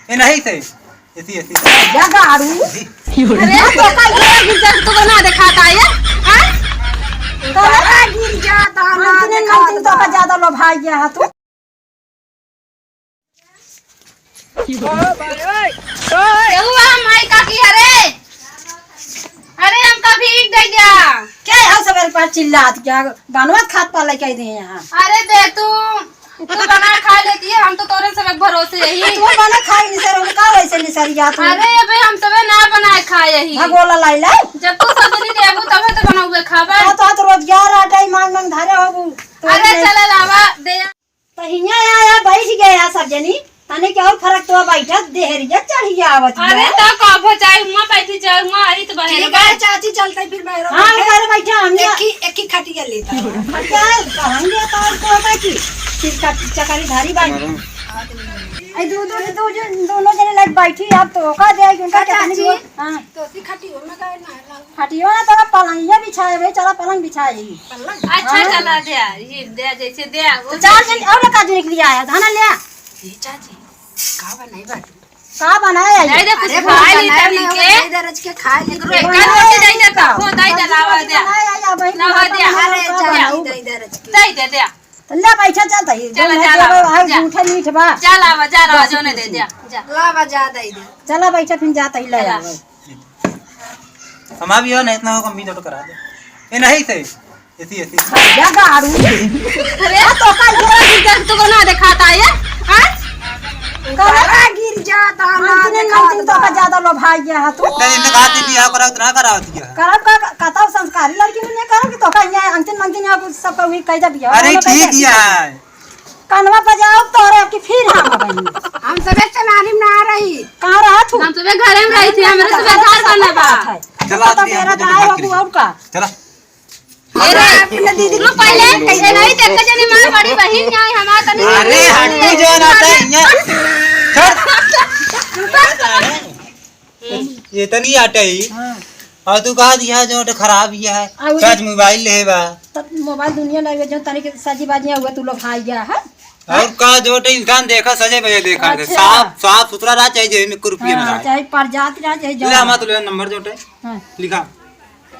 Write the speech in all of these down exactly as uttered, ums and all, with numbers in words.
ए, नहीं थे। ऐसी, ऐसी। या गाड़ू। अरे, तो का ये गिरजा तो ना दिखाता है, हाँ? तो का गिरजा दाना अंतिम दिखाता। अंतिम तो का ज्यादा लोभाई गया है तू। केहू आ माई का की, अरे, अरे हमका भीख दे द्या। क्या है सबेरे पर चिल्लात क्या? बनवत खात पा लेके दे यहाँ। अरे दे तू, तू बना खा लेती है, हम तो तोरे सब भरोसे रही। तू बना खा नहीं सर, का वैसे नहीं सर या तू। अरे अबे हम सबे ना बनाए खाए ही। भगोला लाई लाई। जब तू सजनी देबू तबे तो बनाउए खाबे। हाँ, तो, तो रोजगार आटा ही मांग मांग धारे होबू। तो अरे नहीं। चला लावा दे। तो हियाँ आया, बैठ गया सब जनी। तने के और फरक तो बैठत, देहरिया चढ़िया आवत अरे बा। तो कबो चाहे हुआं बैठी, चाहे हुआं आई तो बने ठीक बा। है, चाची चलते फिर मैं हाँ, बैठे। कर बैठा, हम एक ही, एक ही खटिया लेता है। खटिया, हम लेता है, तो बैठी। फिर का चकरी धारी बानी। आई दो, दो, दो, जन, दोनों जने लग बैठी, आप तो का दे, उनका का कितनी चाची? दूर? हाँ। तो सी खटियो में का ना लाओ। खटियो ना, तो पलंगिया बिछाए भाई, चला पलंग बिछाए। पलंग? अच्छा, हाँ। चला दे, ये दे, जैसे दे, वो तो चार जन और का देख लिया है, धाना ले। ये चाची, का बनाई बाटू? का बनाए है? नहीं, देखो, अरे, खाए ली बनाए तनी ना, के। दे दे रच के खाए ली। एकरो एक रोटी दे दे, बनाए तो खो, दे दे, लावा दे। बनाए है, या भाई, लावा दे। बनाए अरे, का चाची, बनाऊ? दे दे रच के। दे दे, दे। तो ले बैठा, चल, तो ये चला, जो चला, है, जा। मीठा, मीठ बा। चला, आवा, जा, आवा, बस जो ने दे, कुछ जा, जा। लावा, जा, दे दे। चला, बैठा, फिर जाता ही ले चला। आवा। हमार भी हो, नहीं इतना हो, कम भी तो करा दे। ए, नहीं थे। ऐसी, ऐसी। भैया गाड़ू। अरे, तो का ये गिरजा तो ना दिखाता है, हाँ? करा गिरजा, दाना अंतिम, दिखाता। अंतिम तो का ज्यादा लोभाई गया है तू। इतना दिन तक आती भी है, करा उतना करा होती है। करब का, का, कतौ संस्कारी लड़की में नहीं करब कि तो का यहाँ अंतिम, अंतिम यहाँ कुछ सब का हुई कह दे बिया। अरे, हम ठीक कह दे। है। कनवा बजाओ तोरे की फिर हम बनी। हम सबे चनानी में ना रही। कहाँ रहा तू? हम सबे घरे में रही थी, हमरे सबे घर बना बा। चला, तो आती है, मेरा हम तो दाई बात बाबू करेंगे। और का? चला। ए रे, अपने दीदी रुक पहले, ए नहीं, देखो जनी मार बड़ी बहिन यहाँ हमार तनी अरे, हट्टी जो ना आता है, यहाँ। छोड़। ये तनी आटे ही। हाँ। और तू कहा दिया जो तो खराब ही है। आ, वो चार्ज मोबाइल ले बा। तब मोबाइल दुनिया लगे जो तनी के सजी बाजियां हुआ तू लोग हाई गया है। और का जो तो इंसान देखा सजे बजे देखा है। अच्छा। साफ, साफ सुथरा रहा चाहिए, जेब में एक रुपया ना हाँ, रहे। चाहे पर जात रहा, चाहे ले, जाओ। हमारा तो ले नंबर जो है। हाँ। लिखा।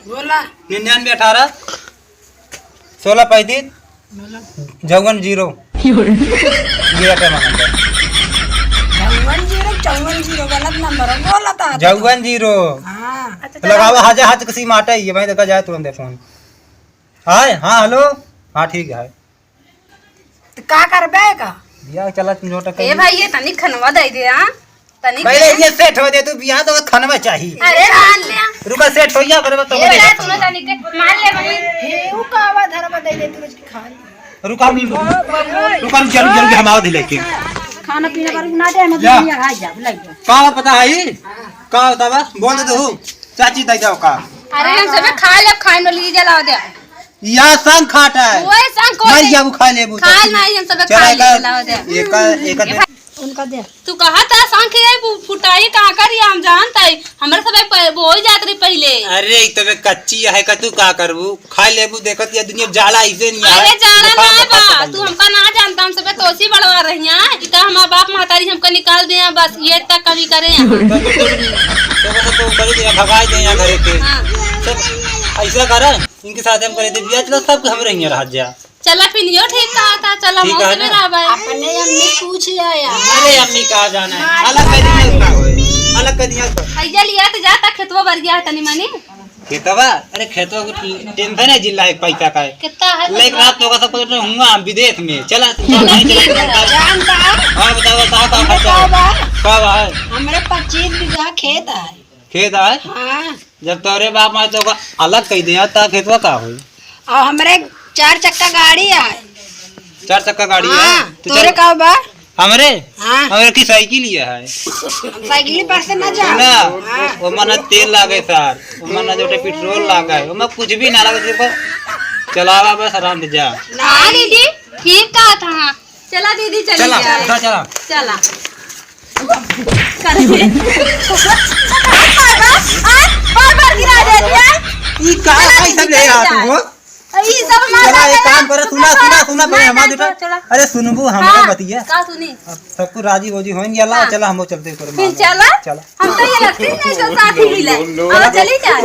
बोला। निन्यानवे अठारह। सोलह पैंतीस, बोला। जौवन जीरो। ये क्या मांगता है? जौवन जीरो, जौवन जीरो, गलत नंबर है, बोला था। जौवन जीरो। हाँ। अच्छा, लगावा, चला। हाजा हाथ किसी माटा ही है, भाई, देखा जाए तुरंत है फोन। हाय, हाँ, हेलो। हाँ, ठीक है। तो का करबे का? भैया, चला, नोट ए कर। भाई, ये तनी खनवा दे दे, हाँ? तनी पहले के। ये सेट हो दे, तू बियाह तो खाना में चाहिए। अरे, मान लिया। रुका, सेट हो गया, बराबर तो ए, बोले। जा, तूने तनी के मान ले, भाई। हे, ऊ का आवा धरवा दे दे, तू रोज के खा ले। रुका, रुका, रुका, जल्दी, जल्दी हम आओ दे लेके। खाना पीना पर ना दे, हम जा। दुनिया खा जा, बुलाई जा। का पता है? का होता बा? बोल दे तू। चाची दे जाओ का? अरे, हम सबे खा ले, खाए में ली जलाओ दे। या संग खाटा है। ओए संग को मर दे। गया, वो खा ले, वो खा तो। नहीं, हम सबे चला खा ले, का, लाओ दे। एक, एक, एक। उनका दे। तू कहा था सांखी है, फु-, फुटाई कहाँ कर, ये हम जानता है। हमरे सब एक प-, बोई जात रही पहले। अरे, एक तो मैं कच्ची है, का तू का करबू? खा लेबू, देखत या दुनिया जाला ऐसे नहीं है। अरे, जाला ना बा, तू हमका ना जानता, हम सबे तोसी बड़वा रही हैं। इतना हमारा बाप महतारी हमका निकाल दे हैं, बस ये तक कमी करे हैं। तो, तो, तो, तो, तो बड़ी दिया भगाई दे यहाँ घरे के। हाँ। सब ऐसा करा, इनके साथ हम करे थे, बिया चलो, सब हम रही हैं, रह जा। चला, पिनियो ठीक कहा था, चला, ठीक मौसी है ना? मेरा भाई। अपने अम्मी पूछ आया। अरे अम्मी कहाँ जाना है? अलग कर दिया उसका। अलग कर दिया उसका। भैया लिया तो जाता खेतवा भर गया है तनी मनी। खेतवा? अरे खेतवा को टेंशन है जिला एक पैसा का है। कितना है? लेकिन रात तो का सब कुछ हुआ हम विदेश में। चला, चला, चला, चला। जानता? हाँ, बताओ, बताओ, का हमरे खर्चा का है? बा? का बा है? हमरे पच्चीस बीघा खेत है। खेत है? हाँ। जब तोरे बाप माँ तो का अलग कह दे, ता खेतवा का होई? और हमरे चार चक्का गाड़ी है। चार चक्का गाड़ी है? हाँ, तो तोरे चल। का बा? हमरे? हाँ। हमरे की साइकिल ही है। हम साइकिल पर से ना जा। ना, हाँ। वो मना तेल लागे सर, वो मना जो पेट्रोल लागे, वो मना कुछ भी ना लागे, सिर्फ चलावा बस आराम से जा। हाँ दीदी, ठीक कहा था। चला दीदी, चली चला, जा। उधर चला। चला। कर दे। बार बार, बार बार गिरा देती है। ई का चला भाई दीदी, सब ले चली रहा जा। तू हो? ई सब ना चला, एक काम करे, सुना, सुना, सुना, पहले हमार जुटा। चला। अरे सुनबू, हमार हाँ, बतिया। का सुनी? अब सबको राजी वोजी होइन गया, ला, हाँ। चला, हम चलते हैं, फिर मामा। चला? चला। हम तो ये लगती नहीं, जो साथ ही मिला। No, no, no, अब no। चली जाए।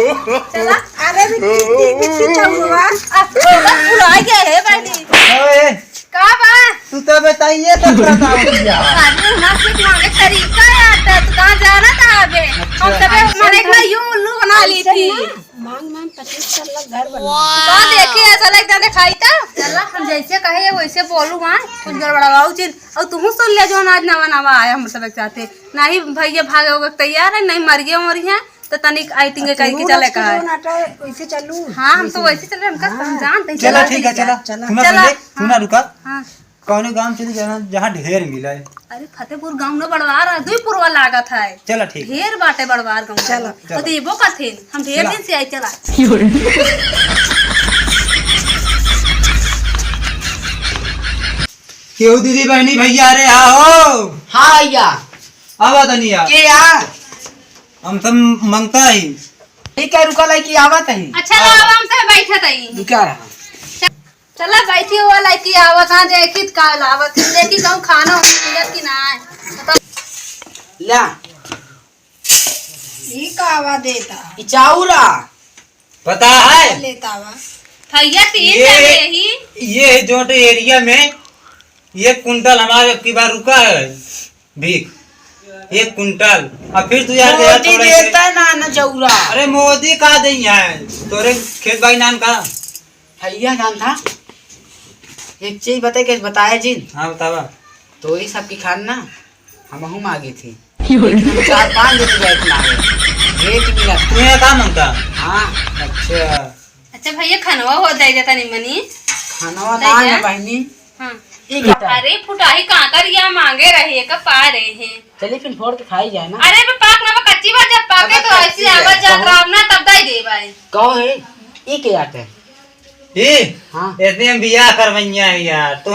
चला। अरे, बिट्टी, बिट्टी, बिट्टी, चल, हुआ। आ, भुला गया है, बहनी। ओए। का बा? तू तो बताइए, तो बताओ भैया। अरे, हमारे से मांगे तरीका है, तो तू कहाँ जाना था अबे? हम अच्छा। सबे माने एक बार यूं उल्लू बना ली थी। मांग मांग पच्चीस कर ला घर बना। तो देखी, ऐसा लगता दिखाई था। चला, हम जैसे कहे वैसे बोलू, हाँ, कुछ गड़बड़ाऊ चीज। और तुहू सुन ले, जो आज नवा नवा आया हम सब एक साथे। नहीं भैया भागे होगे तैयार है, नहीं मर गए मर गए, तो तनिक acting के कहीं की चले कहा है। वैसे चलू। हाँ, हम तो वैसे चल रहे, हमका हाँ। हम जानते हैं। चला, चला, ठीक है, चला। चला। सुना चला। पहले, सुना, हाँ। रुका। हाँ। कौनो गांव चली जाना, जहाँ ढेर मिला है। अरे, फतेहपुर गांव में बड़वार है, दुई पुरवा लागत है। चला, ठीक। ढेर बाटे बड़वार गांव में। चला। तो देबो कथिन, हम ढेर चला। दिन से आई, चला। केहू दीदी बहनी भैया, अरे आओ। हाँ भैया। आवा तनी यार। के यार? हम सब मंगता ही। ठीक है, रुका लाई कि आवत ही। अच्छा, हाँ। लावा, हम सब बैठत ही। रुका रहा। चला बैठी हुआ लड़की आवत, हाँ, देखी त का लावत है, देखी कहूँ खाना वाना मिलत कि ना है। ल्या। ई का आवा देता? ई चाउर आ। पता है? लेता आवा। भैया तीन ये, जने ही। ये जोट एरिया में एक कुंटल हमारे अब की बार रुका है। भीख एक कुंटल। अब फिर तू यार गया मोदी थोड़ा देता सा। ना, ना चौरा। अरे मोदी का दे है तोरे खेत बाई नाम का? भैया नाम था। एक चीज बताए के बताया जिन। हाँ बतावा। तो ये सब की खान ना हमहू मांगी थी। लेकिन हम चार पाँच दिन गए थे मांगे। एक मिनट। तुम्हें का मांगता? हाँ। अच्छा। अच्छा भैया, खनवा हो जाए जाता नहीं मनी। खनवा ना है बहनी। हाँ। ई का? अरे फुटाही कांकर या मांगे रहे, एक पा रहे हैं। चलिए फिर फोड़ के खाई जाए ना। अरे बे पाक ना बा, कच्ची बा, जब पाके अब तो कच्ची ऐसी है। आवाज जा कहो। खराब ना तब दाई दे भाई। कहो है, ई के आते हैं? ई? हाँ। इतने हम बियाह करवैया है यार। तो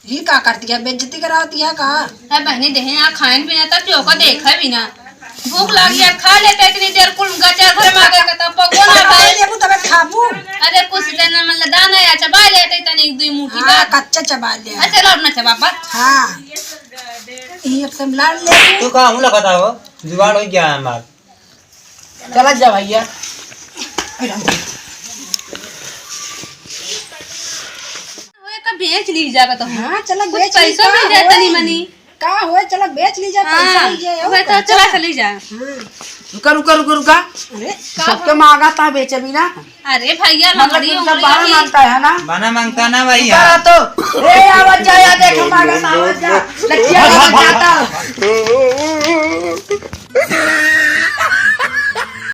ये का करती है, बेइज्जती करावती है का? अरे बहनी, देहे यहाँ खाइन पीना तक क्यों का देखा भी ना। भूख लागी है, खा लेते इतनी देर, कुल गचा घर में आ गए का, तब पको ना खाए। लेबू तबे खाबू। अरे कुछ देना मतलब दाना या चबा लेते तनी एक दुई मुट्ठी हाँ, बस। कच्चा चबा ले। अच्छा, लौट ना चबा बस। हाँ। ये अब तुम लाड़ ले। तू का हमला बताओ, जुगाड़ हो गया है हमार। चला जा भैया। ओए, का बेच ली जा, बताओ। हाँ, चला कुछ बेच ली, पैसों का मिल जाए होए? तनी मनी। का होए, चला बेच ली जा, हाँ, पैसा मिल जाए, और वह तो का? चला चली जा। हाँ। रुका, रुका, रुका, रुका। अरे, का सबके हो? मांगा था बेचे भी ना। अरे भैया, हम लोग लंगड़ी तो सब उंगड़ी बाहर अभी मांगता है ना। बना मांगता ना भाई रुका यार। तो। ए, आवत जा, या देख, मांगा था, आवत जा। लड़कियां आवत जाता।